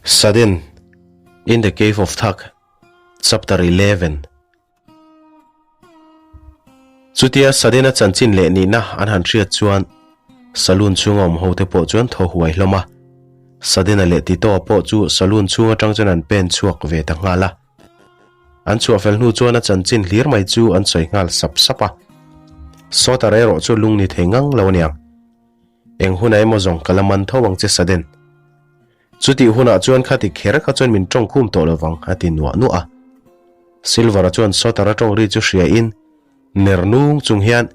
Sudden in the Cave of Thak, Chapter 11 Chutia Sudden-a chanchin leh nihna an han hriat chuan saloon chhunga awm hote pawh chuan thaw huai hlawm a. Sudden-a leh Tito-a pawh chu saloon chhung atang chuan an pen chhuak ve ta nghal a. An chhuah fel hnu chuan a chanchin hlir mai chu an sawi nghal sap sap a. Sawta erawh chu lung ni thei ngang lo aniang. Eng hunah emaw zawng ka la man tho ang che Sudden. Chutih hunah chuan khati kher kha chuan min tawng khum tawh lovang a ti nuah nuah a. Silver-a chuan Sawtara tawng ri chu hria in ner nung chung hian,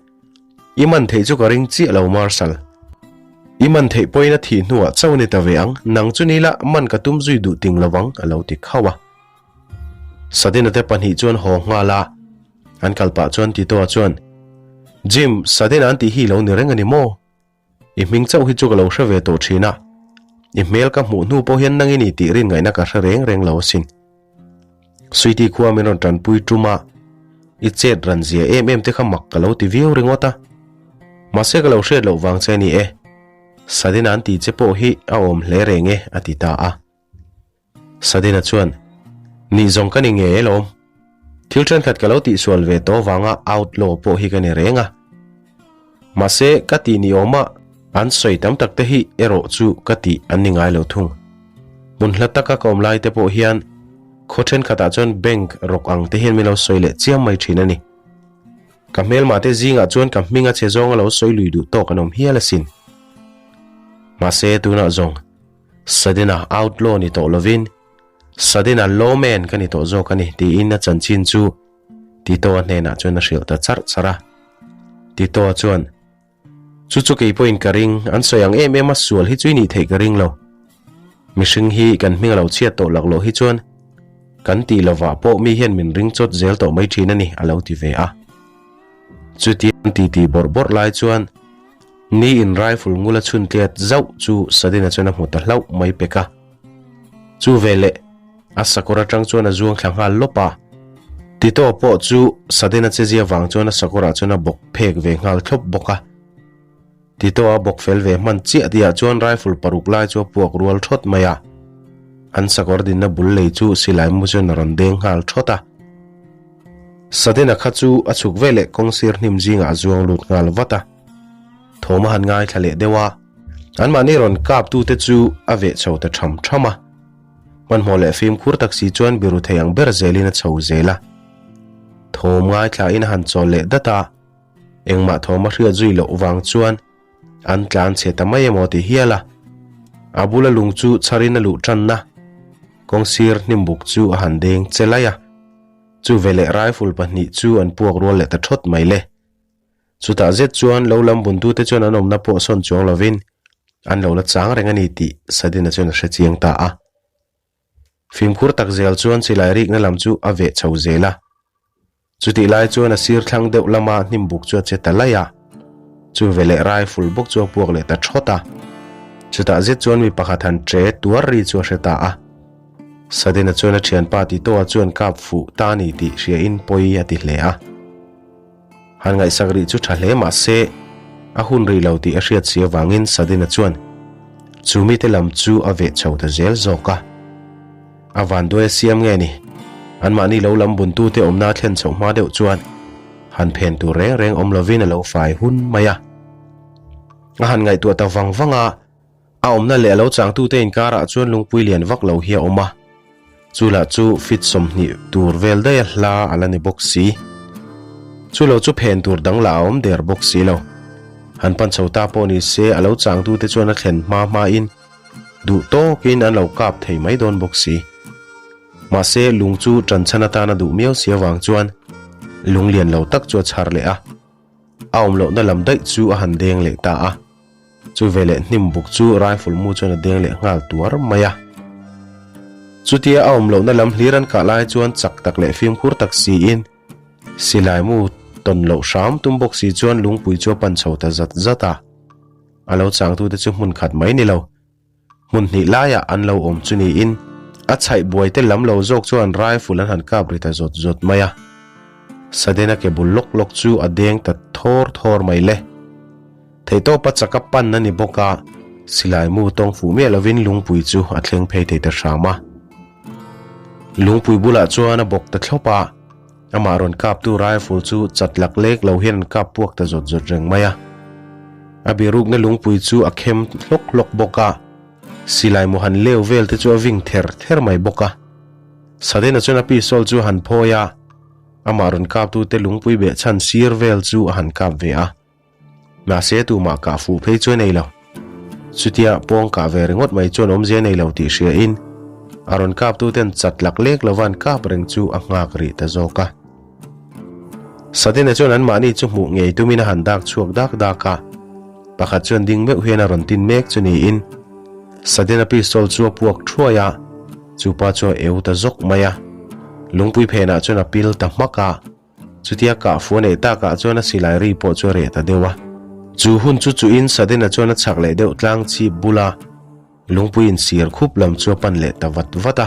I man theih chu ka ring chiah lo Marshal. I man theih pawhin a thih hnuah chauh ni ta ve ang, nang chu ni la man ka tum zui duh ting lovang a lo ti khauh a. Sudden-a te pahnih chuan haw nghal a, an kal pah chuan Tito-a chuan, Jim, Sudden-a an tih hi i lo ni reng a ni maw? I hming chauh hi chu ka lo hre ve tawh thin a, i hmel ka hmuh hnu pawh hian nang i ni tih rin ngaihna ka hre reng reng lo asin. Sweety khua min rawn tanpui tum a, i chet ran zia em em te kha mak ka lo ti viau ringawt a. Mahse ka lo hriat loh vang che a ni e, Sadina an tih che pawh hi a awm hle reng e a ti ta a. Sadina chuan, Nih zawng ka ni ngei alawm. Thil thenkhat ka lo tihsual ve tawh vanga outlaw pawh hi ka ni reng a. Mahse, ka tih ni awma an sawi tam tak te hi erawh chu ka tih an ni ngai lo thung. Hmun hla taka ka awm lai te pawh hian khaw thenkhatah chuan bank rawk ang te hian min lo sawi leh chiam mai thin a ni. Ka hmelmah te zingah chuan ka hming a chhe zawng a lo sawi lui duh tawk an awm hial asin. Mahse, tunah zawng. Sudden-a outlaw ni tawh lovin Sudden-a lawman ka ni tawh zawk a ni tiin a chanchin chu Tito-a hnenah chuan a hrilh ta charh charh a. Tito-a chuan, Chu chu kei pawhin ka ring, an sawi ang em em a sual hi chu i nih theih ka ring lo. Mihring hi kan hming a lo chhiat tawh laklawh hi chuan kan tih lovah pawh mi hian min ring chawt zel tawh mai thin a ni a lo ti ve a. Chutia an titi bawrh bawrh lai chuan Ni in rifle ngula chhun tliat zauh chu Sudden-a chuan a hmu ta hlauh mai pek a. Chu veleh a sakawr atang chuan a zuang thla nghal lawp a. Tito pawh chu Sudden-a chezia vang chuan a sakawrah chuan a bawk phek ve nghal thlawp bawk a. Tito a bawk fel ve hman chiah tihah chuan rifle paruk lai chu a puak rual thawt mai a. An sakawr dinna bul lei chu silai mu chuan a rawn deng nghal thawt a. Sudden-a kha chu a chhuk veleh kawngsir hnim zingah a zuang lut nghal vat a. Thawm a han ngaithla leh deuh a, anmahni rawn kaptute chu a veh chho ta tham tham a. Hmanhmawh leh fimkhur tak si chuan biru thei ang ber zelin a chho zel a. Thawm ngaithlain a han chawl leh dat a, engmah thawm a hriat zui loh vang chuan an tlan chhe ta mai emaw ti hial a. A bula lung chu chharin a luh tanna kawngsir hnimbuk chu a han deng che lai a. Chu veleh rifle pahnih chu an puak rual leh ta thawt mai le. Chutah zet chuan lo lam buntute chuan an awmna pawh sawn chuang lovin an lo la chang reng a ni tih Sadina chuan a hre chiang ta a. Fimkhur tak zel chuan silai rikna lam chu a veh chho zel a. Chutih lai chuan a sir thlang deuh lama hnim buk chu a che ta laih a. Chu veleh rifle bawk chu a puak leh ta thawt a. Chutah zet chuan mi pakhat han tre tuar ri chu a hre ta a. Sadina chuan a thianpa Tito-a chuan kap fuh ta a ni tih hriain pawi a ti hle a. Han ngaihsak rih chu tha hle mah se, a hun rih lo tih a hriat si avangin Sadina chuan chu mite lam chu a veh chho ta zel zawk a. A vanduai a siam nge ni? Anmahni lo lam buntute awmna thlen chhoh hma deuh chuan han phen tur reng reng awm lovin a lo fai hun mai a. A han ngaihtuah ta vang vang a, A awmna leh a lo changtute inkarah chuan lungpui lian vak lo hi a awm a, chu lah chu fit 20 tur vel daih a hla a la ni bawk si. Chu lo chu phen tur dang lah a awm der bawk si lo. Han pan chho ta pawh ni se a lo changtute chuan a thlen hma hmain duh tawkin an lo kap thei mai dawn bawk si. Mahse lung chu ṭanchhan atana duh miau si avang chuan lung lian lo tak chu a chhar leh a. A awm lohna lam daih chu a han deng leh ta a. Chu veleh hnim buk chu rifle mu chuan a deng leh nghal tuar mai a. Chutia a awm lohna lam hlir an kah lai chuan chak tak leh fimkhur tak siin silai mu tawn loh hram tum bawk si chuan lungpui chu a pan chho ta zat zat a. A lo changtute chu hmun khat mai ni lo. Hmun hnih laiah an lo awm chu niin a chhaih buai te lam lo zawk chuan rifle an han kap ri ta zawt zawt mai a. Sudden-a ke bul lawk lawk chu a deng ta thawr thawr mai le. Theihtawpa chaka pan a ni bawk a, Silai mu tawng fuh miah lovin lungpui chu a thleng phei thei ta hram a. Lungpui bulah chuan a bawk ta thlawp a, amah rawn kaptu rifle chu chat lak lek lo hian an kap puak ta zawt zawt reng mai a. A birukna lungpui chu a khem hlawk hlawk bawk a, silai mu han leu vel te chu a ving ther ther mai bawk a. Sudden-a chuan a pistol chu a han phawi a, amah rawn kaptute lungpui behchhan sir vel chu a han kap ve a. Mahse tumah kah fuh phei chu a nei lo. Chutia pawng kah ve ringawt mai chuan awmzia a nei lo tih hria in a rawn kaptu ten chat lak lek lova an kap reng chu a nghak rih ta zawk a. Sadena chuan anmahni chu hmuh ngei tumin a han dak chhuak dak dak a, pakhat chuan ding meuh hian a rawn tin mek chu niin Sadena pistol chu a puak thuai a, chupa chu a eu ta zawk mai a. Lungpui phenah chuan a pil ta hmak a. Chutia kah fuh a neih takah chuan a silai ri pawh chu a reh ta deuh a. Chu hun chu chuhin Sudden-a chuan a chhak leh deuh tlang chhip bula lungpui insir khup lam chu a pan leh ta vat vat a.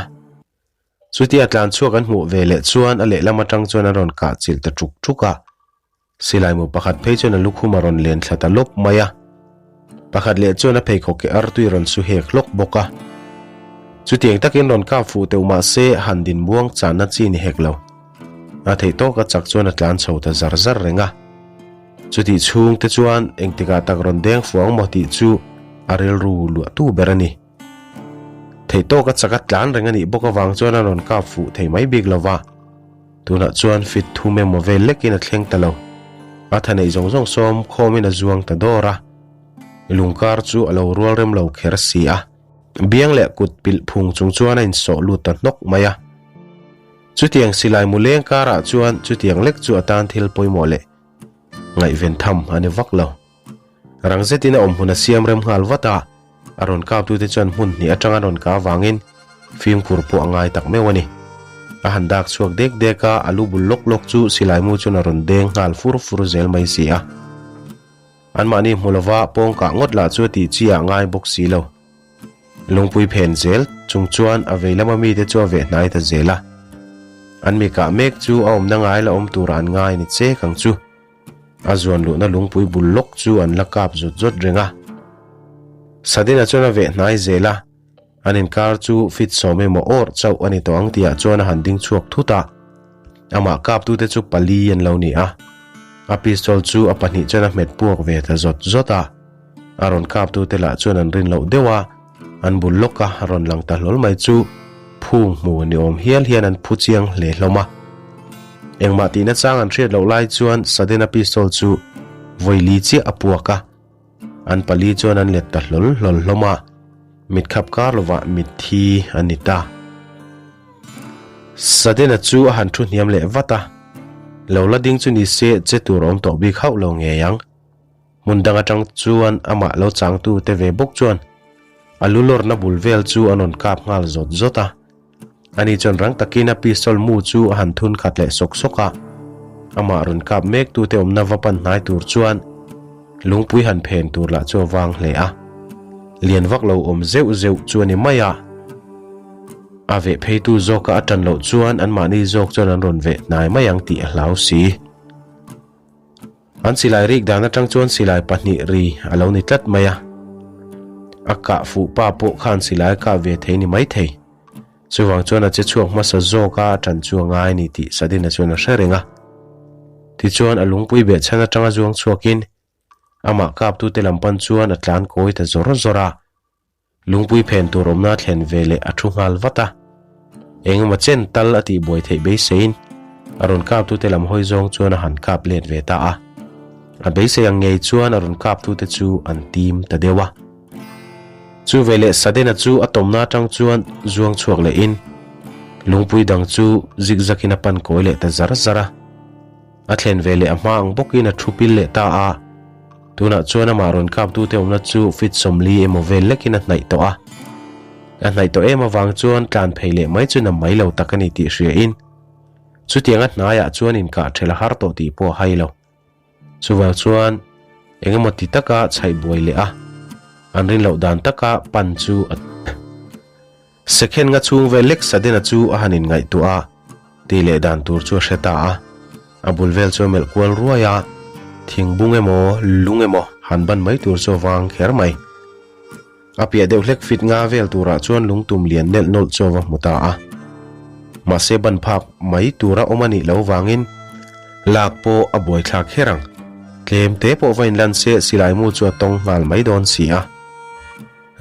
Chutia tlan chhuak an hmuh ve leh chuan a lehlam atang chuan an rawn kah chilh ta ṭuk ṭuk a. Silai mu pakhat phei chuan a lukhum a rawn len thla ta lawp mai a. Pakhat leh chuan a pheikhawk ke artui rawn su hek hlawk bawk a. Chutiang takin rawn kap fuh teuh mah se han din muang channa chi ni hek lo. A theih tawk a chak chuan a tlan chho ta zar zar reng a. Chutih chhung te chuan engtikah tak rawn deng fuh ang maw tih chu a rilru luahtu ber a ni. Theih tawk a chak a tlan reng a nih bawk avang chuan a rawn kap fuh thei mai bik lo va. Tunah chuan fit thum emaw vel lekin a thleng ta lo. A tha neih zawng zawng sawm khawmin a zuang ta dawr a. Lungkar chu a lo rual rem lo kher si a. Biang leh kut pilh phung chung chuan a insawh lut ta hnawk mai a. Chutiang silai mu leng karah chuan chutiang lek chu a tan thil pawimawh leh ngaihven tham a ni vak lo. Rang zetin a awm hmun a siam rem nghal vat a, a rawn kaptute chuan hmun hnih atanga rawn kah avangin fimkhur pawh a ngai tak meuh a ni. A han dak chhuak dek dek a, a lu bul lawk lawk chu silai mu chuan a rawn deng nghal fur fur zel mai si a. Anmahni hmu lova pawng kah ngawt lah chu a tih chi ah ngai bawk si lo. Lungpui phen zel chung chuan a vei lama mite chu a veh hnai ta zel a. An mi kah mek chu a awmna ngai la awm tura an ngai ni chek ang chu. A zuan luhna lungpui bul lawk chu an la kap zawt zawt reng a. Sadina chuan a veh hnai zel a, an inkar chu fit sawm emaw awrh chauh a ni tawh ang tihah chuan a han ding chhuak thut a. Amah kaptute chu pali an lo ni a. A pistol chu a pahnih chuan a hmet puak ve ta zawt zawt a. A rawn kaptute lah chuan an rin loh deuh a, an bul lawk a rawn lang ta hlawl mai chu phung hmu ni awm hial hian an phu chiang hle hlawm a. Engmah tihna chang an hriat loh lai chuan Sudden-a pistol chu vawi li chiah a puak a, an pali chuan an let ta hlawl hlawl hlawm a, mitkhap kar lovah mitthi a ni ta. Sudden-a chu a han thu hniam leh vat a, lo la ding chu ni se che tur a awm tawh bik hauh lo ngei ang. Hmun dang atang chuan amah lo changtu te ve bawk chuan a lu lawrna bul vel chu an rawn kap nghal zawt zawt a. Ani chuan rang takin a pistol mu chu a han thun khat leh sawk sawk a. Amah rawn kap mek tute awmna va pan hnai tur chuan lungpui han phen tur lah chu a vang hle a. Lian vak lo awm zeuh zeuh chu a ni mai a. A veh pheitu zawka a tan loh chuan anmahni zawk chuan an rawn veh hnai mai ang tih a hlau si. An silai rik dan atang chuan silai pahnih ri a lo ni tlat mai a. A kah fuh pa pawh khan silai a kah ve thei ni mai thei. Chuvang chuan a che chhuak hmasa zawk a, a tan chu a ngai a ni tih Sadina chuan a hre reng a. Tichuan a lungpui behchhan atanga zuang chhuakin amah kaptute lam pan chuan a tlan kawi ta zawr zawr a. Lungpui phen tur awmna thlen ve leh a thu nghal vat a. Engemaw chen tal a tihbuai theih beiseiin a rawn kaptute lam hawi zawng chuan a han kap let ve ta a. A beisei ang ngei chuan a rawn kaptute chu an tim ta deuh a. Chu veleh Sudden-a chu a tawmna atang chuan zuang chhuak lehin lungpui dang chu zigzag-in a pan kawi leh ta zar zar a. A thlen ve leh a hma ang bawkin a thu pil leh ta a. Tunah chuan amah rawn kaptute awmna chu fit 40 emaw vel lekin a hnaih tawh a. A hnaih tawh em avang chuan tlan phei leh mai chu na mai lo tak a ni tih hriain chutianga hnaiah chuan inkah ṭhel a har tawh tih pawh a hai lo. Chuvang chuan eng emaw ti taka chhaih buai leh a, an rin loh dan taka pan chu a. Second nga chhung vel lek Sudden-a chu a han inngaihtuah a, tih leh dan tur chu a hre ta a. A bul vel chu a melh kual ruai a, thing bung emaw, lung emaw han ban mai tur chu a vang kher mai. A piah deuh hlek fit nga vel turah chuan lungtum lian nelh nawlh chu a va hmu ta a. Mahse ban phak mai tura awm a nih lo vangin lak pawh a buaithlak kher ang. Tlem te pawh va inlan se silai mu chu a tawng nghal mai dawn si a.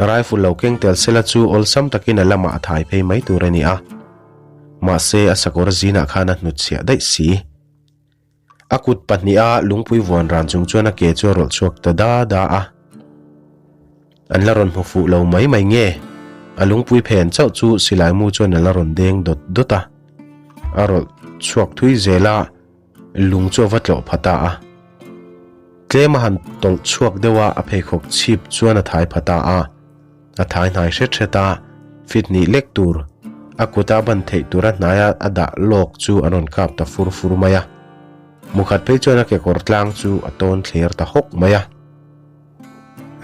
Rifle lo keng tel sela chu awlsam takin a lamah a thai phei mai tur a ni a. Mahse a sakawr zinah khan a hnutchhiah daih si. A kut pahniha lungpui vuan ran chung chuan a ke chu a rawlh chhuak ta da da a. An la rawn hmu fuh lo mai mai nge? A lungpui phen chauh chu silai mu chuan a la rawn deng dawt dawt a. A rawlh chhuak thui zel a, lung chu a va tlawh pha ta a. Tlem a han tawlh chhuak deuh a, a pheikhawk chhip chuan a thai pha ta a. A thai hnai hret hret a, fit hnih lek tur a kuta ban theih tura hnaia a dah lawk chu an rawn kap ta fur fur mai a. Mukhat phei chuan a kekawr tlang chu a tawn thler ta hawk mai a.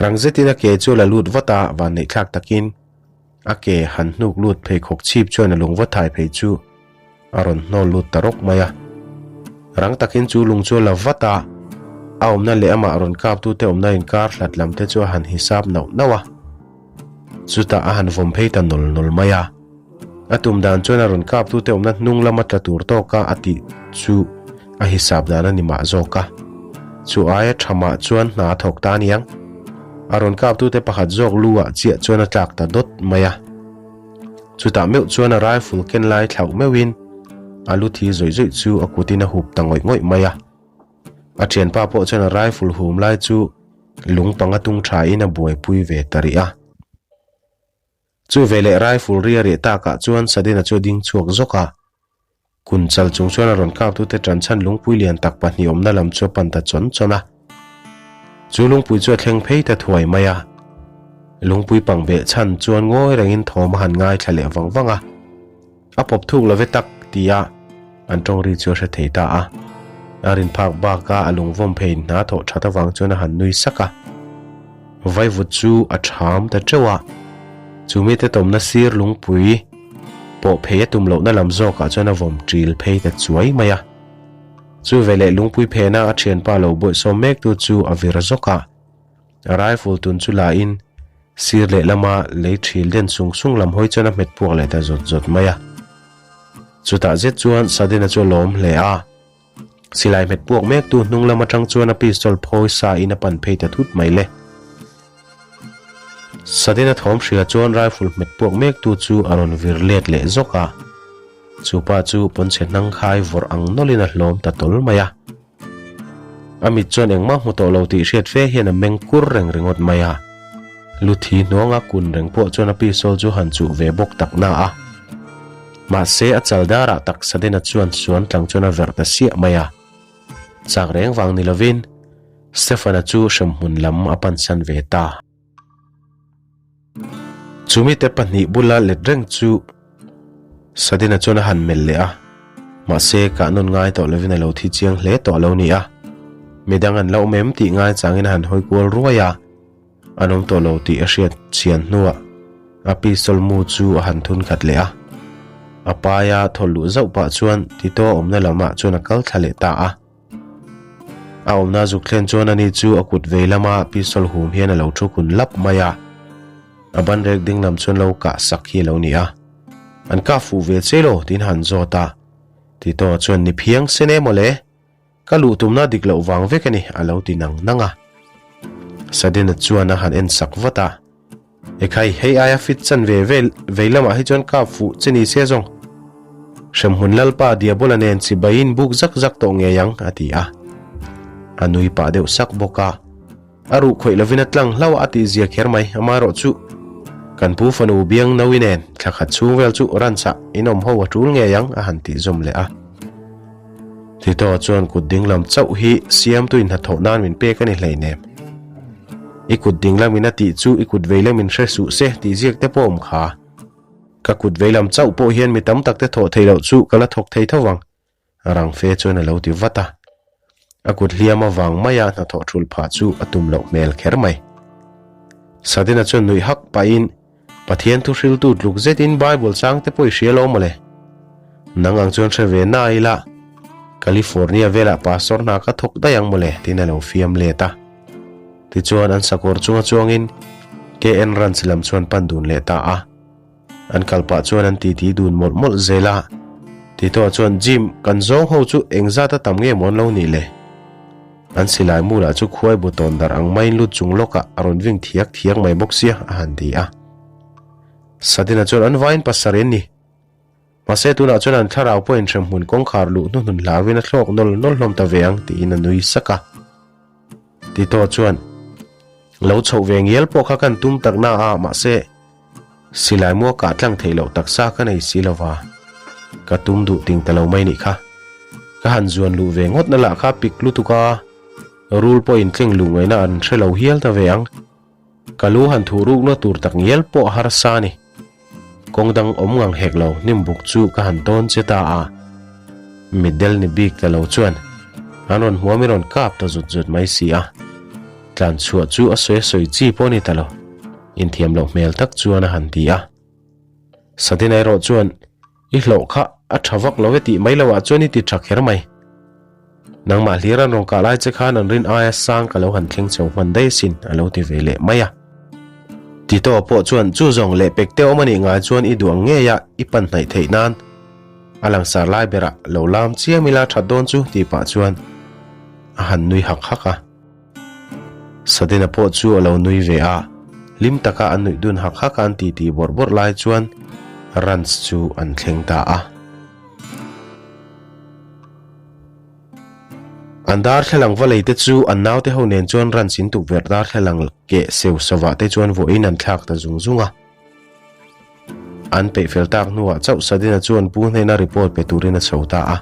Rang zetin a ke chu a la lut vat a, vanneih thlak takin a ke han hnuk lut pheikhawk chhip chuan a lung va thai phei chu A rawn hnawl lut ta rawk mai a. Rang takin chu lung chu a la vat a, a awmna leh amah rawn kaptute awmna inkar hlat lam te chu a han hisap nauh nauh a. Chutah a han vawm phei ta nawl nawl mai a. A tum dan chuan a rawn kaptute awmna hnung lama tla tur tawka a tih chu a hisap dan a ni mah zawk a. Chu aia tha mah chuan hna a thawk ta a niang. A rawn kaptute pakhat zawk lu ah chiah chuan a tlak ta dawt mai a. Chutah meuh chuan a rifle ken lai thlauh meuhin a lu thi zawih zawih chu a kutin a hup ta ngawih ngawih mai a. A thianpa pawh chuan a rifle hum lai chu lung panga tung thain a buaipui ve ta rih a. Chu veleh rifle ri a reh takah chuan Sudden-a chu a ding chhuak zawk a. Kun chal chung chuan a rawn kaptute tan chhan lungpui lian tak pahnih awmna lam chu a pan ta chawn chawn a. Chu lungpui chu a thleng phei ta thuai mai a. Lungpui pang beh chhan chuan ngawi rengin thawm a han ngaithla leh vang vang a. A pawp thuk love tak ti a an tawng ri chu a hre thei ta a. A rin phak baka a lungvawm phei hna thawh that avang chuan a han nui sak a. Vaivut chu a ṭham ta ṭeuh a, chu mite tawmna sir lungpui pawh phei a tum lohna lam zawkah chuan a vawm ṭil phei ta chuai mai a. Chu veleh lungpui phena a ṭhianpa lo bawihsawm mektu chu a vir zawk a, a rifle tun chu lahin sir lehlama lei ṭhil den sung sung lam hawi chuan a hmet puak leh ta zawt zawt mai a. Chutah zet chuan Sudden-a chu a lawm hle a. Silai hmet puak mektu hnung lam atang chuan a pistol phawi sa in a pan phei ta thut mai le. Sudden a thawm hria chuan rifle hmet puak mektu chu a rawn vir let leh zawk a. Chu pa chu pawnchhe hnang khai vawrh ang nawlhin a hlawm ta tawl mai a. A mit chuan engmah hmu tawh lo tih hriat fe hian a meng kur reng ringawt mai a. Lu thi hnuanga kun reng pawh chuan a pistol chu han chuh ve bawk tak na a. Mahse, a chal darah taksa dena chuan suan tlang chuan a verh ta siah mai a. Chak reng vang ni lovin, Stefan-a chu hremhmun lam a pansan ve ta. Chumite pahnih bula let reng chu Sudden-a chuan a han melh leh a. Mahse, kah nawn ngai tawh lovin a lo thi chiang hle tawh lo ni a. Midang an la awm em tih ngai changin a han hawi kual ruai a. An awm tawh lo tih a hriat chian hnuah a pistol mu chu a han thun khat leh a. A paia thawl luh zauh pah chuan Tito a awmna lamah chuan a kal thla leh ta a. A awmna zuk thlen chuan ani chu a kut vei lama pistol hum hian a lo thu kun lap mai a. A banrek ding lam chuan lo kah sak hi a lo ni a. An kah fuh ve che lo tiin a han zawt a. Tito chuan ni phiang sen em awle. Ka luh tumna dik loh vang vek a ni, a lo ti nang nang a. Sudden-a chuan a han en sak vat a. Ekhai, hei aia fit chan ve ve vei lamah hi chuan kap fuh che ni se zawng. Hremhmun Lalpa Diabola nen chibaiin buk zak zak tawh ngei ang, a ti a. A nui pah deuh sak bawk a. A ruh khawih lovin a tlang hlauh a a tih zia kher mai, amaherawh chu kan pu fanu biang Naui nen thla khat chhung vel chu ranchah in awm ho a tul ngei ang a han tih zawm leh a. Tito chuan kut ding lam chauh hi siamtu in hnathawh nan min pek a ni hleinem. I kut ding lamin a tih chu i kut vei lamin hre suh se tih ziak te pawh awm kha. Ka kut vei lam chauh pawh hian mi tam tak te thawh theih loh chu ka la thawk thei tho vang. Rang fe chuan a lo ti vat a. A kut hliam avang maia hnathawh thulh phah chu a tum loh hmel kher mai. Sadina chuan nuih hak pahin, Pathian thu hriltu tluk zetin Bible chang te pawh i hria lo mawle. Nang ang chuan hre ve na ila, California velah pastor hna ka thawk daih ang mawle, tiin a lo fiam let a. Tichuan an sakawr chunga chuangin. KN Ranch lam chuan pan dun leh ta a. An kal pah chuan an titi dun mawlh mawlh zel a. Tito-a chuan, Jim, kan zawng ho chu engzat a tam nge maw an lo nih le? An silai mu lah chu khuai bu tawn darh ang maiin lut chung lawkah a rawn ving thiak thiak mai bawk sia, a han ti a. Sadina chuan, An vaiin pasarih an ni. Mahse tunah chuan an thlarau pawhin hremhmun kawngkhar luh hnuhnun hlauin a thlawk nawl nawl hlawm ta ve ang, tiin a nui sak a. Tito chuan, Lo chhoh ve ngial pawh kha kan tum tak na a, mahse, silai mua kah tlang theih loh taksa ka nei si lo va, ka tum duh ting ta lo mai nih kha. Ka han zuan luh ve ngawt na lah kha pik lutuk a, rul pawhin tling luh ngaihna an hre lo hial ta ve ang. Ka lu han thuh rukna tur tak ngial pawh harsa a ni. Kawng dang awm ngang hek lo hnim buk chu ka han tawn che ta a. Mitdel ni bik ta lo chuan an rawn hmuam i rawn kap ta zut zut mai si a. Tlan chhuah chu a sawi a sawi chi pawh a ni ta lo. Inthiam loh hmel tak chuan a han ti a. Sadina erawh chuan I hlauh kha a tha vak lo e tih mai loah chuan i ti tha kher mai. Nangmah hlir an rawn kah lai che khan an rin aia sang ka lo han thleng chho hman daih asin a lo ti ve leh mai a. Tito pawh chuan chu zawng leh pek te awm a nih ngai chuan i duh ang ngei a i pan hnaih theih nan a langsar lai berah lo lam chiam ila that dawn chu tih pah chuan a han nui hak hak a. Sadena pawh chu a lo nui ve a, hlim taka an nuih dun hak hak a an titi bawrh bawrh lai chuan Ranch chu an thleng ta a. An darthlalang va lei te chu an naute ho nen chuan Ranch in tukverh darthlalang keh seu sawah te chuan vawiin an thlak ta zung zung a. An peih fel tak hnuah chauh Sadena chuan pu hnena report pe turin a chho ta a.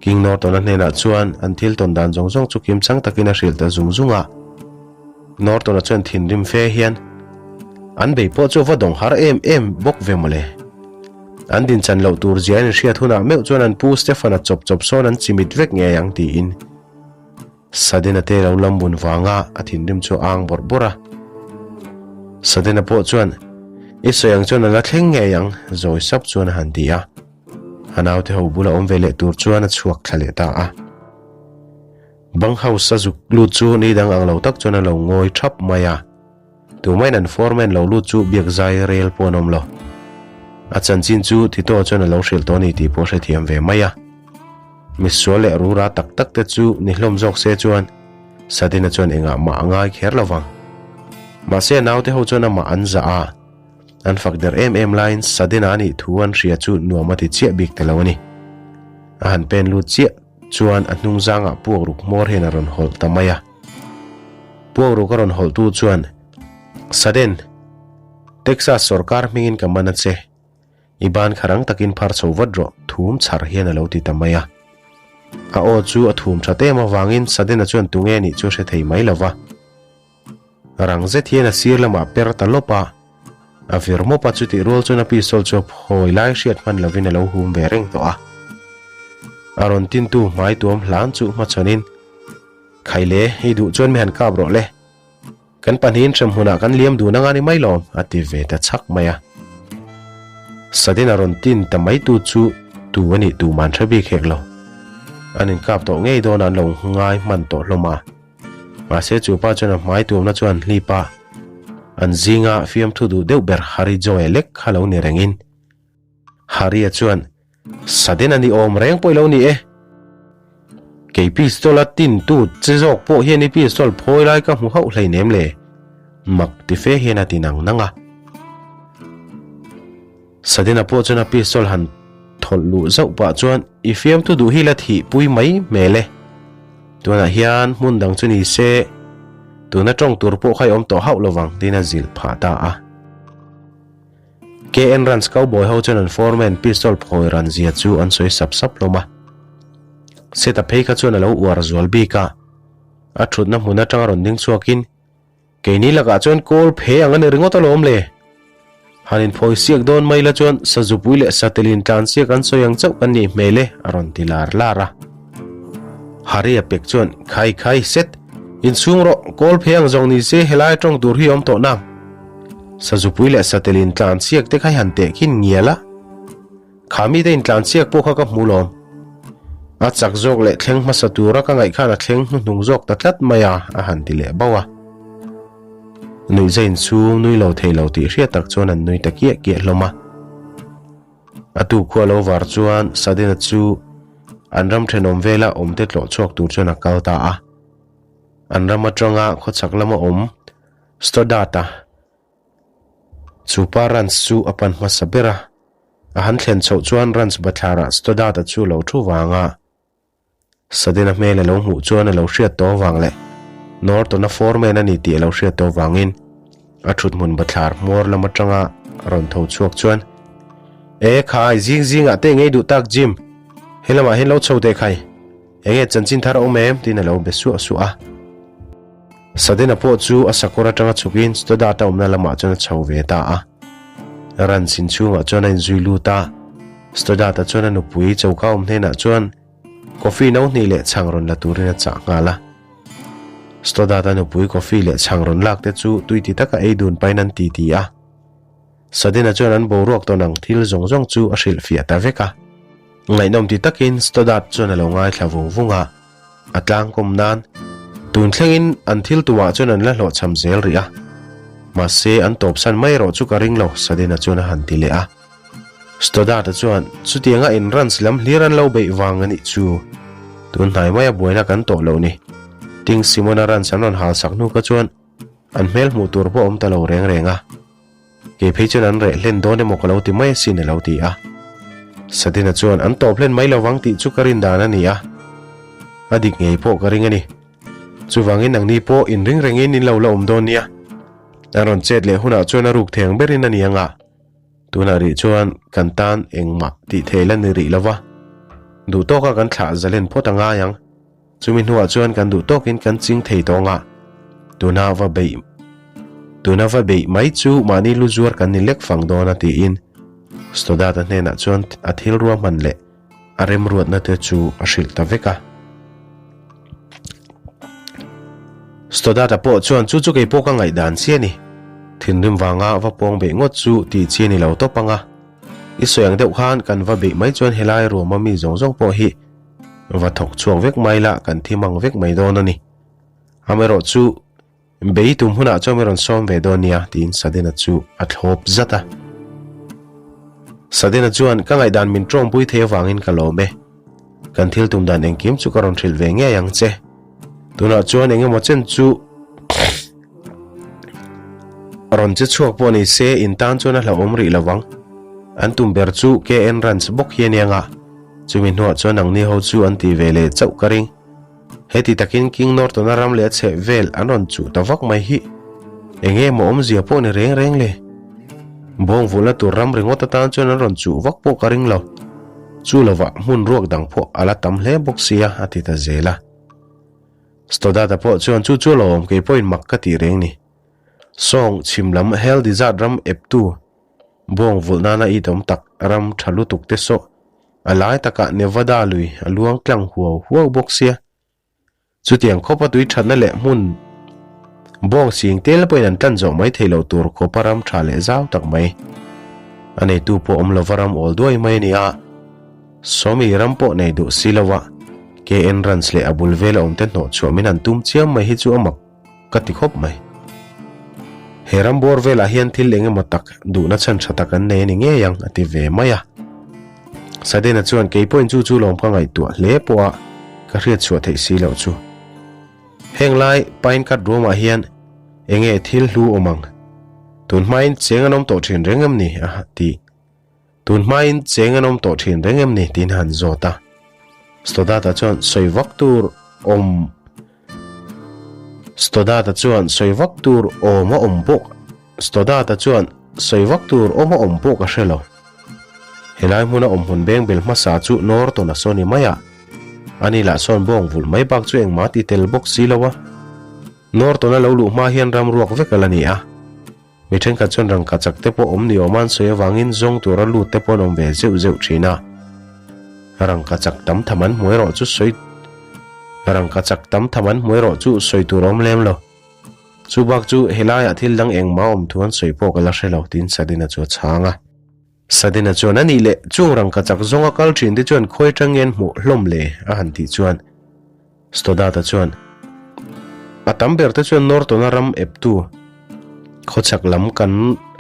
King Norton-a hnenah chuan an thil tawn dan zawng zawng chu kimchang takin a hrilh ta zung zung a. Norton-a chuan thinrim fe hian, An bei pawh chu va dawng har em em bawk ve mawle. An dinchan loh tur zia in hriat hunah meuh chuan an pu Stefan-a chawp chawp sawn an chimit vek ngei ang tiin Sudden-a te lo lam bun vanga a thinrim chu a ang bawrh bawrh a. Sudden-a pawh chuan, I sawi ang chuan a la thleng ngei ang, zawi sap chuan a han ti a. A naute ho bula awm ve leh tur chuan a chhuak thla leh ta a. Bunkhouse a zuk lut chu ni dang ang lo tak chuan a lo ngawi thap mai a. Tumain an foreman lo lut chu biak zai rel pawh an awm lo. A chanchin chu Tito chuan a lo hrilh tawh a ni tih pawh a hrethiam ve mai a. Misual leh rura tak tak te chu ni hlawm zawk se chuan Sadina chuan engah mah a ngai kher lo vang. Mahse a naute ho chuan amah an zah a. An fak der em em laiin Sadina a nih thu an hria chu nuam a ti chiah bik ta lo a ni. A han pen lut chiah chuan a hnung zangah puak ruk hmawr hian a rawn hawlh ta mai a. Puak ruk a rawn hawlhtu chuan, Sudden, Texas sawrkar hmingin ka man a che. I ban kha rang takin phar chho vat rawh, thum chhar hian a lo ti ta mai a. A aw chu a thum tha em avangin Sudden-a chuan tunge nih chu a hre thei mai lo va. Rang zet hian a sir lamah per ta lawp a, a vir mawp a chutih rual chuan a pistol chu a phawi lai hriat hman lovin a lo hum ve reng tawh a. A rawn tintu hmai tuam hlan chu hmachhawnin, Khaile, i duh chuan mi han kap rawh le. Kan pahnihin hremhmunah kan liam dun anga ni mai lawm, a ti ve ta chhak mai a. Sudden a rawn tin ta mai tu chu tu a nih tuman hre bik hek lo. An inkap tawh ngei dawn a an lo ngai hman tawh hlawm a. Mahse chu pa chuan a hmai tuamna chuan hlip a, an zinga fiamthu duh deuh ber Harry Joe lek kha lo ni rengin. Harry-a chuan, Sudden a ni awm reng pawh i lo ni e. Kei pistol a tin tu che zawk pawh hian i pistol phawi lai ka hmu hauh hleinem le, mak ti fe hian a ti nang nang a. Sadina pawh chuan a pistol han thawlh luh zauh pah chuan i fiamthu duh hi la thih pui mai hmel e. Tunah hian hmun dang chu ni se, tuna tawng tur pawh kha i awm tawh hauh lovang tiin a zilh phah ta a. KN Ranch cowboy ho chuan an foreman pistol phawi ran zia chu an sawi sap sap hlawm a. Seta phei kha chuan a lo uar zual bik a, a thutna hmun atanga rawn ding chhuakin Keini lakah chuan kawl phe ang a ni ringawt alawm le. Han inphawi siak dawn mai la chuan sazupui leh satelin tlan siak an sawi ang chauh kan nih hmel e, a rawn ti lar lar a. Harry-a pek chuan, Khai khai, set! Inchhung rawh, kawl phe ang zawng ni se helai tawng tur hi awm tawh nang. Sazupui leh satelin tlan siak te kha i han teh khin ngial a. Kha mite intlan chiak pawh kha ka hmu lawm. A chak zawk leh thleng hmasa tura ka ngaih khan a thleng hnuhnung zawk ta tlat mai a, a han ti leh bauh a. Nuihza inchhung nui lo thei lo tih hriat tak chuan an nui ta kiah kiah hlawm a. A tu khua lo var chuan Sudden-a chu an ram thenawm vela awmte tlawh chhuak tur chuan a kal ta a. An ram atanga khawchhak lama awm Stoddart-a chu pa Ranch chu a pan hmasa ber a. A han thlen chhoh chuan Ranch bathlarah Stoddart-a chu lo thu vang a. Sudden-a hmel a lo hmuh chuan a lo hriat tawh avang leh Norton-a foreman a ni tih a lo hriat tawh avangin a thuthmun bathlar hmawr lam atanga rawn tho chhuak chuan, E khai, zing zingah te ngei duh tak Jim, he lamah hian lo chho teh khai, enge chanchin thar a awm em? tiin a lo be suah suah a. Sudden-a pawh chu a sakawr atanga chhukin Stoddart-a awmna lamah chuan a chho ve ta a. Ranch inchhungah chuan a inzui lut a, Stoddart-a chuan a nupui choka awm hnenah chuan coffee no hnih leh chhang rawn la turin a chah nghal a. Stoddart-a nupui coffee leh chhang rawn lak te chu tui ti taka ei dun pahin an ti ti a. Sudden-a chuan an boruak tawn ang thil zawng zawng chu a hrilhfiah ta vek a. Ngaihnawm ti takin Stoddart chuan a lo ngaithla vung vung a. A tlangkawm nan tun thlengin an thil tumah chuan an la hlawhchham zel rih a. Mahse, an tawpsan mai erawh chu ka ring lo, Sudden-a chuan a han ti leh a. Stoddard-a chuan, Chutianga in runs lam hlir an lo beih vang a nih chu. Tun hnai maia buaina kan tawh loh ni. Ting Simon-a runs an rawn hal sak hnu kha chuan an hmel hmuh tur pawh a awm ta lo reng reng a. Kei phei chuan an reh hlen dawn emaw ka lo ti mai asin a lo ti a. Sudden-a chuan an tawp hlen mai lovang tih chu ka rin dan a ni a. A dik ngei pawh ka ring a ni. Chuvangin nangni pawh inring rengin in lo la awm dawn nia. An rawn chet leh hunah chuan a ruk theng berin a ni anga. Tunah rih chuan kan tan engmah tih thei la ni rih lova. Duh tawka kan thlah zalen phawt a ngai ang. Chumi hnuah chuan kan duh tawkin kan ching thei tawng a, tuna va beih tuna va beih mai chu mahni lu zuar kan ni lek fang dawn a tiin Stoddard-a hnenah chuan a thil ruahman leh a remruatna te chu a hrilh ta vek a. Stoddard-a pawh chuan chu chu kei pawh ka ngaihdan chiah a ni. Thinrim vanga va pawng beih ngawt chu tih chi a ni lo tawp ang a. I sawi ang deuh khan kan va beih mai chuan helai ruama mi zawng zawng pawh hi Va thawk chhuak vek mai la, kan thi mang vek mai dawn a ni. Amaherawh chu bei tum hunah chuan mi rawn sawm ve dawn nia, tiin Sudden-a chu a thlawp zat a. Sudden-a chuan, Ka ngaihdan min tawngpui thei avangin ka lawm e. Kan thil tum dan engkim chu ka rawn hrilh ve ngei ang che. Tunah chuan eng emaw chen chu rawn che chhuak pawh ni se, in tan chuan a hlauhawm rih lo vang. An tum ber chu KN Ranch bawk hi a nia nga. Chumi hnuah chuan nangni ho chu an ti ve leh chauh ka ring. Heti takin King Norton-a ram leh a chheh vel an rawn chuh ta vak mai hi. Enge maw awmzia pawh ni reng reng le? Bawng vulhna tur ram ringawt atan chuan an rawn chuh vak pawh ka ring lo. Chu lovah hmun ruak dang pawh a la tam hle bawk sia, a ti ta zel a. Stoddard-a pawh chuan chu chu lo awm kei pawhin mak ka tih reng ni. Sawng chhim lam Hell Desert ram eptu Bawng vulh nana i dawm tak ram tha lutuk te sawh a lai takah Nevada lui a luang tlang huau huau bawk sia. Chutiang khawpa tui thatna leh hmun bawng sing tel pawhin an tlan zawh mai thei loh tur khawpa ram tha leh zau tak mai. A neitu pawh awm lova ram awl duai mai a ni a. Sawmi ram pawh nei duh si lo a, KN Ranch leh a bul vela awmte hnawh chhuah min han tum chiam mai hi chu a mak ka ti khawp mai. He ram bawr velah hian thil eng emaw tak duhna chhan tha tak an nei a ni ngei ang a ti ve mai a. Sadena chuan kei pawhin chu chu lawm ka ngaihtuah hle pawh a ka hriat chhuah theih si loh chu. Heng lai pine cut ruamah hian enge thil hlu awm ang? Tun hmain cheng an awm tawh thin reng em ni? a ti. Tun hmain cheng an awm tawh thin reng em ni tiin han zawt a. Stoddard-a chuan sawi vak tur awm Stoddard-a chuan sawi vak tur awm a awm pawh Stoddard-a chuan sawi vak tur awm a awm pawh ka hre lo. Helai hmuna awm hmun beng bel hmasa chu Norton-a saw ni mai a. Ani lah sawn bawng vulh mai bak chu engmah ti tel bawk si lo a. Norton-a lo luh hma hian ram ruak vek a la ni a. Mi thenkhat chuan rangka chak te pawh awm ni awm a an sawi avangin zawng tura lut te pawh an awm ve zeuh zeuh thin a. Rangka chak tam tham an hmu erawh chu sawi Rangka chak tam tham an hmu erawh chu sawi tur a awm lem lo. Chu bak chu helaiah thil dang engmah awm thu an sawi pawh ka la hre lo tiin Sadina chu a chhang a. Sadina chuan a nih leh chung rangka chak zawnga kal thin te chuan khawi atangin hmuh hlawm le a han tih chuan Stoddard-a chuan, A tam ber te chuan Norton-a ram eptu. Khawchhak lam kan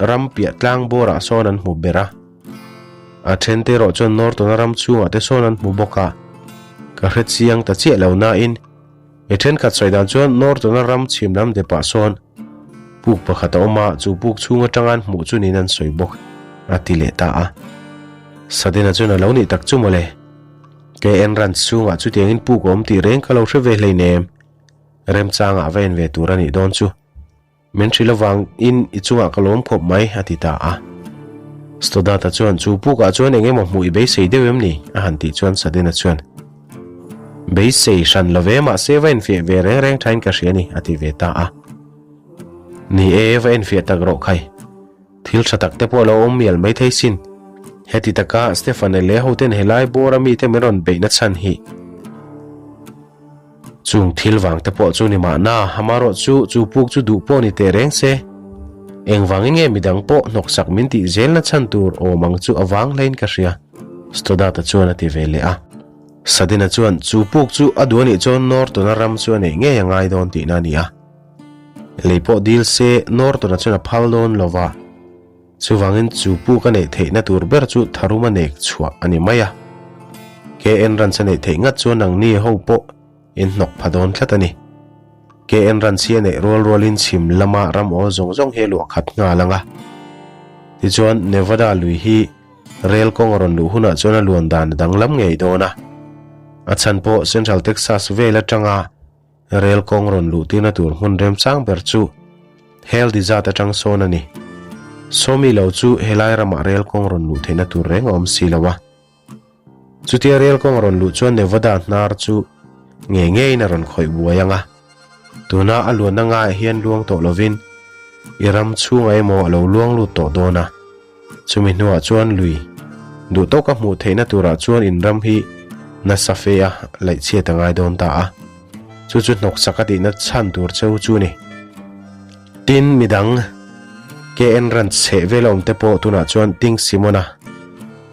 ram piah tlang bawrah sawn an hmu ber a. A thente erawh chuan Norton-a ram chhungah te sawn an hmu bawk a. Ka hre chiang ta chiah lo nain mi thenkhat sawi dan chuan Norton-a ram chhim lam depah sawn puk pakhat a awm a, chu puk chhung atanga an hmuh chu niin an sawi bawk, a ti leh ta a. Sudden-a chuan a lo nih tak chu mawle. KN Ranch chhungah chutiangin puk a awm tih reng ka lo hre ve hleinem. Remchangah va en ve tur a nih dawn chu. Min hrilh avang in i chungah ka lawm khawp mai, a ti ta a. Stoddard-a chuan, Chu pukah chuan eng emaw hmuh i beisei deuh em ni? a han tih chuan Sudden-a chuan, Beisei hran lo ve, mahse va enfiah ve reng reng thain ka hria a ni, a ti ve ta a. Ni e, va enfiah tak rawh khai. Thil tha tak te pawh a lo awm mial mai thei sin. Heti taka Stefan-a leh hoten helai bawra mite min rawn beihna chhan hi. Chung thil vang te pawh chu ni mahna, amarawh chu chu puk chu duh pawh ni teh reng se. Engvangin nge midang pawh hnawksak min tih zelna chhan tur awm ang chu a vang hlein ka hria, Stoddard-a chuan a ti ve leh a. Sudden-a chuan chu puk chu a duh a nih chuan Norton-a ram chu a neih ngei a ngai dawn tihna a ni a. Lei pawh dil se Norton-a chuan a phal dawn lo va. Chuvangin chu puk a neih theihna tur ber chu tharum a nek chhuah a ni mai a. KN Ranch a neih theih ngat chuan nangni ho pawh in hnawk pha dawn tlat a ni. KN Ranch hi a neih rual rualin chhim lama ram awl zawng zawng hi a luah khat nghal ang a. Tichuan Nevada lui hi rel kawng a rawn luh hunah chuan a luan dan a danglam ngei dawn a. A chhan pawh Central Texas vel atanga Rel kawng rawn luh tirna tur hmun remchang ber chu Hell Dizat atang sawn a ni. Sawmi lo chu helai ramah rel kawng rawn luh theihna tur reng a awm si lo a. Chutia rel kawng a rawn luh chuan Nevada hnar chu ngei ngeiin a rawn khawih buai ang a. Tuna a luanna ngaiah hian luang tawh lovin i ram chhungah emaw a lo luang lut tawh dawn a. Chumi hnuah chuan lui duh tawka hmuh theihna turah chuan in ram hi nasa fe a laih chhiat a ngai dawn ta a, chu chu hnawksak a tihna chhan tur cheu chu ni. Tin, midang KN Ranch chheh vel a awm te pawh tunah chuan Ting Simona,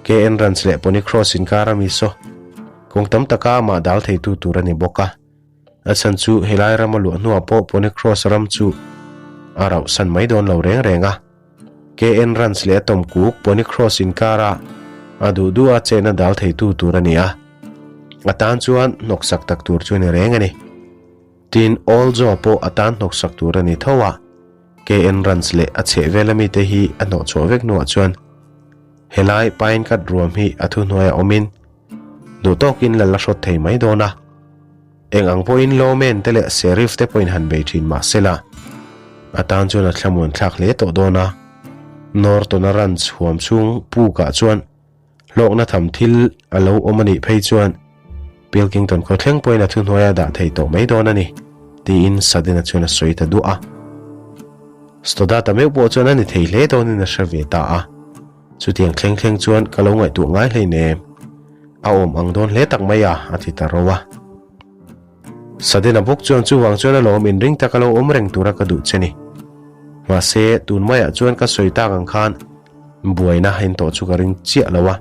KN Ranch leh Pony Cross inkar a mi saw kawng tam taka amah dal theitu tur a ni bawk a. A chhan chu helai ram a luah hnuah pawh Pony Cross ram chu a rauhsan mai dawn lo reng reng a. KN Ranch leh a tawm kuk Pony Cross inkara a duh duh a chetna dal theitu tur a ni a. A tan chuan hnawksak tak tur chu a ni reng a ni. Tin, Old Joe pawh a tan hnawksak tur a ni tho a. KN Ranch leh a chhehvel amite hi a hnawhchhuah vek hnuah chuan helai Pine Cut ruam hi a thuhnuaiah awmin Duh tawkin lal a hrawt thei mai dawn a. Eng ang pawhin lawmen te leh sheriff te pawhin han bei thin mah se la, a tan chuan a thlamuan thlak hle tawh dawn a. Norton-a ranch huam chhung pukah chuan hlawkna tham thil a lo awm a nih phei chuan Pilkington khaw thleng pawhin a thuhnuaia dah thei tawh mai dawn a ni, tiin Sudden-a chuan a sawi ta duah a. Stoddard-a meuh pawh chuan a ni thei hle dawnin a hre ve ta a. Chutiang thleng thleng chuan ka lo ngaihtuah ngai hleinem. A awm ang dawn hle tak mai a, a ti ta ro a. Sudden-a bawk chuan chuvang chuan a lawm inring tak a lo awm reng tura ka duh che ni. Mahse, tun maiah chuan ka sawi tak ang khan buaina a intawh chu ka ring chiah lo a.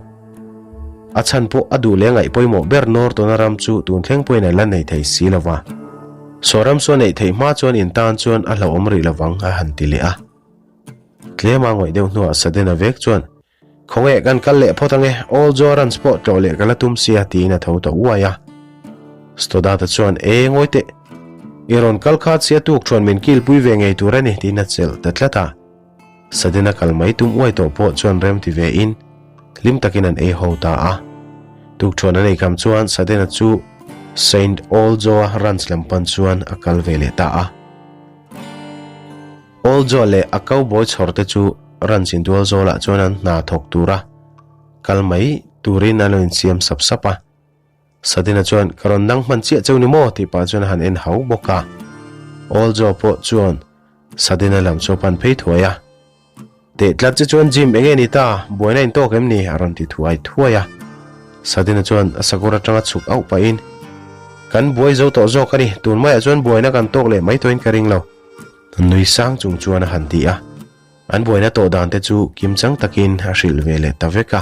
A chhan pawh a duh leh ngaih pawimawh ber Norton-a ram chu tun thleng pawhin a la nei thei si lo va. Saw ram saw neih theih hma chuan in tan chuan a hlauhawm rih lovang a han ti leh a. Tlema ngawih deuh hnuah Sudden-a vek chuan, Khawnge kan kal leh phawt ange, Old Joe Ranch pawh tlawh leh ka la tum sia tiin a tho ta uai a. Stoddard-a chuan, E, ngawi teh. I rawn kal kha chhia tuk thuan min kilpui ve ngei tur a ni tiin a chelh ta tlat a. Sudden-a kal mai tum uai tawh pawh chuan rem ti ve in, hlim takin an ei ho ta a. Tukṭhuan an ei kham chuan Sudden-a chu Saint Old Joe-a Ranch lam pan chuan a kal ve leh ta a. Old Joe leh a cowboy chhawr te chu ranch intual zawlah chuan an hna thawk tura kal mai turin an lo insiam sap sap a. Sudden-a chuan, Ka rawn nang hman chiah cheu ni maw? tih pah chuan a han en hau bawk a. Old Joe pawh chuan Sudden-a lam chu a pan phei thuai a. Teh tlat che chuan Jim enge ni ta? Buaina in tawk em ni? a rawn ti thuai thuai a. Sudden-a chuan a sakawr atanga chhuk auh pahin, Kan buai zo tawh zawk a ni, tun maiah chuan buaina kan tawk leh mai tawhin ka ring lo. Nui sang chung chuan a han ti a, an buaina tawh dan te chu kimchang takin a hrilh ve leh ta vek a.